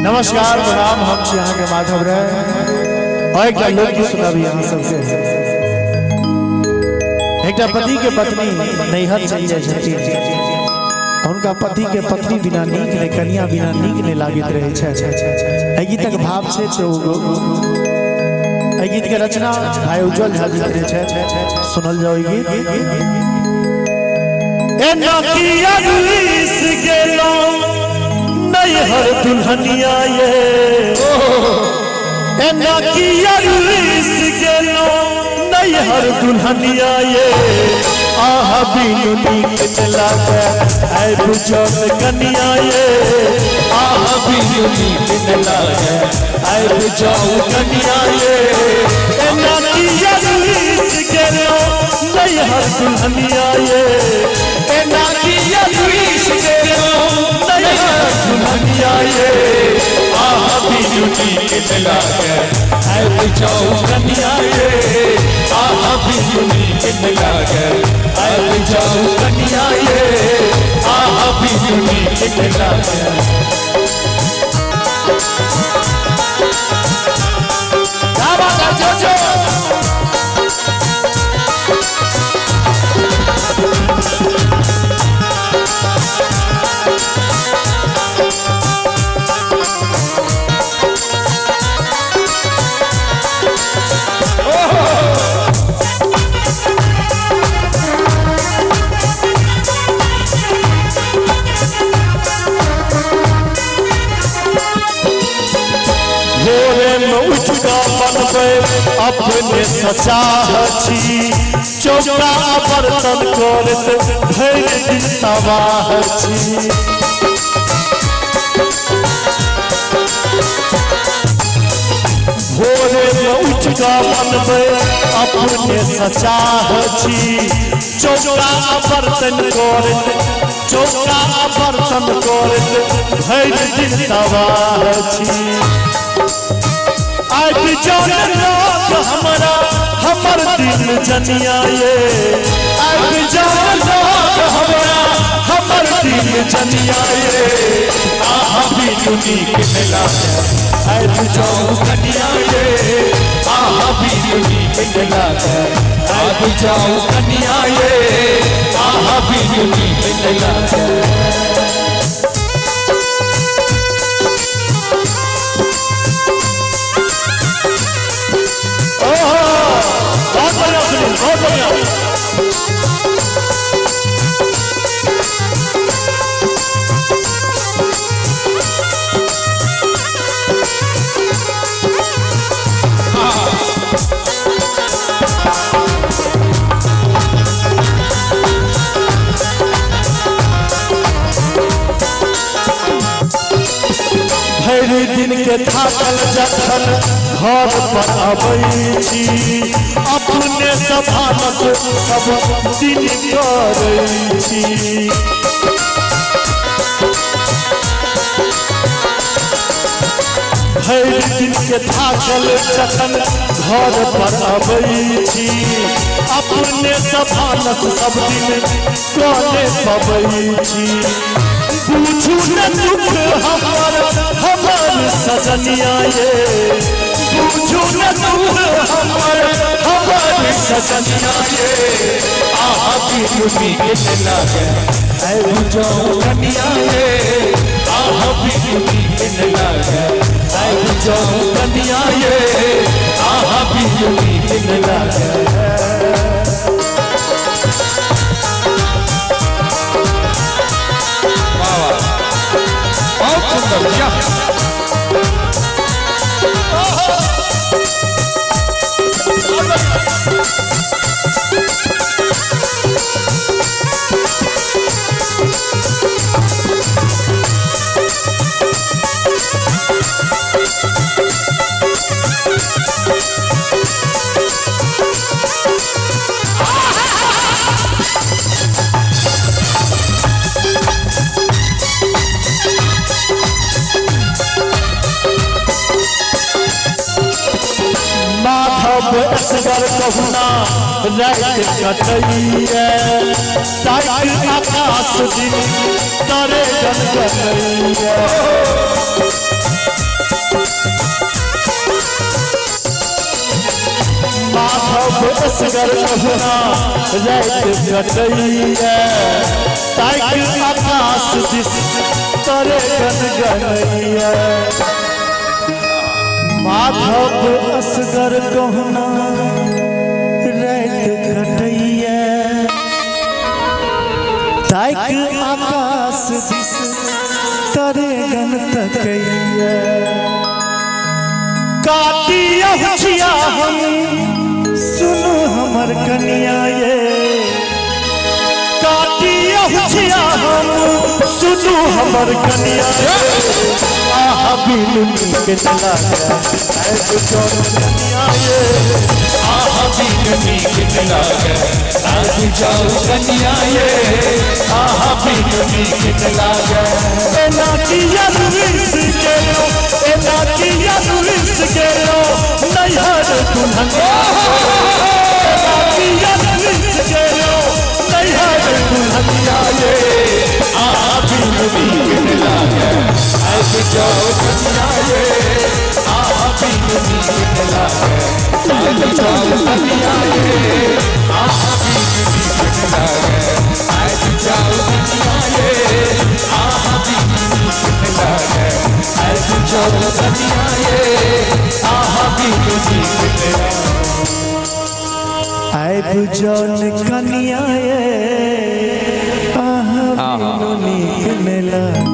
नमस्कार प्रणाम, हम छी अहाँके माधव राय और एकटा लोकगीत सुनाबी अहाँ सबके। एकटा पति के पत्नी नैहर चलि जाइ छथिन, हुनका पति के पत्नी बिना नीक नहि, कनिया बिना नीक नहि लागैत रहै छै। एहि गीतक भाव छै एहि गीत के रचना भाई उज्जवल झा जी करै छै। सुनल जाओ ई गीत। एना किया रुइस गेलौं नैहर दुल्हनिया ये, एना किया रुइस गेलौं नैहर दुल्हनिया ये, आहा बिनु नीक न लागे आबि जल कनिया ये, आहा बिनु नीक न लागे आबि जाउ कनिया ये, एना किया रुइस गेलौं नैहर दुल्हनिया ये, एना किया रुइस गेलौं नैहर दुल्हनिया ये, आहा बिनु नीक न लागे आबि जाउ कनिया ये, आहा बिनु नीक न लागे आबि जाउ कनिया ये, आहा बिनु नीक न लागे। क्या बात है जोजो। भोरे में उठ कऽ बनबै अपने सचाह छी, चौका बर्तन करैत भरि दिन तबाह छी। भोरे में उठ कऽ बनबै अपने सचाह छी, चौका बर्तन करैत, चौका बर्तन करैत भरि दिन तबाह छी। आबि जल लोक हमरा हमर दिल जनिया ये, आबि जल लोक हमरा हमर दिल जनिया ये, आहा बिनु नीक न लागे आबि जाउ कनिया ये, आहा बिनु नीक न लागे आबि जाउ कनिया ये, आहा बिनु नीक न लागे। ओहो, बहुत बढ़िया सुनील, बहुत बढ़िया। भरि दिन के थाकल जखन घर पर अबै छी, अपने सभानक सब दिन करै छी। भरि दिन के थाकल जखन घर पर अबै छी, अपने सभानक सब दिन कने पबै छी। पूछू न दुख हमर हमर सजनिया ये, पूछू न दुख हमर हमर सजनिया ये, आहा बिनु नीक न लागे आबि जाउ कनिया ये, आहा बिनु नीक न लागे आबि जाउ कनिया ये, आहा बिनु नीक न लागे। वाह वाह, बहुत सुंदर। क्या माधव असगर कहुना राति कटैये, ताकि आकाश दिन तरे गनगनैये। माधव असगर कहुना राति कटैया, ताकि आकाश दिस तरे गन गनैया। माधव असगर कहुना राति कटैया, ताकि आकाश दिस तरे गन तकैया। काटिया छिया हम सुनु हमर कनिया ये, काटिया छिया हम सुनु हमर कनिया ये, आहा बिनु नीक न लागे आबि जाउ कनिया ये, आहा बिनु नीक न लागे आबि जाउ कनिया ये, आहा बिनु नीक न लागे। एना किया रुइस गेलो, एना किया रुइस गेलो नैहर दुल्हनिया, एना किया रुइस गेलो नैहर दुल्हनिया ये, आहा बिनु नीक न लागे आबि जाउ कनिया ये, आहा बिनु नीक न लागे आबि जाउ कनिया ये, आहा बिनु नीक न लागे आबि जाउ कनिया ये, आहा बिनु नीक न लागे आबि जाउ कनिया ये, आहा बिनु नीक न लागे आबि जाउ कनिया ये, आहा बिनु नीक न लागे।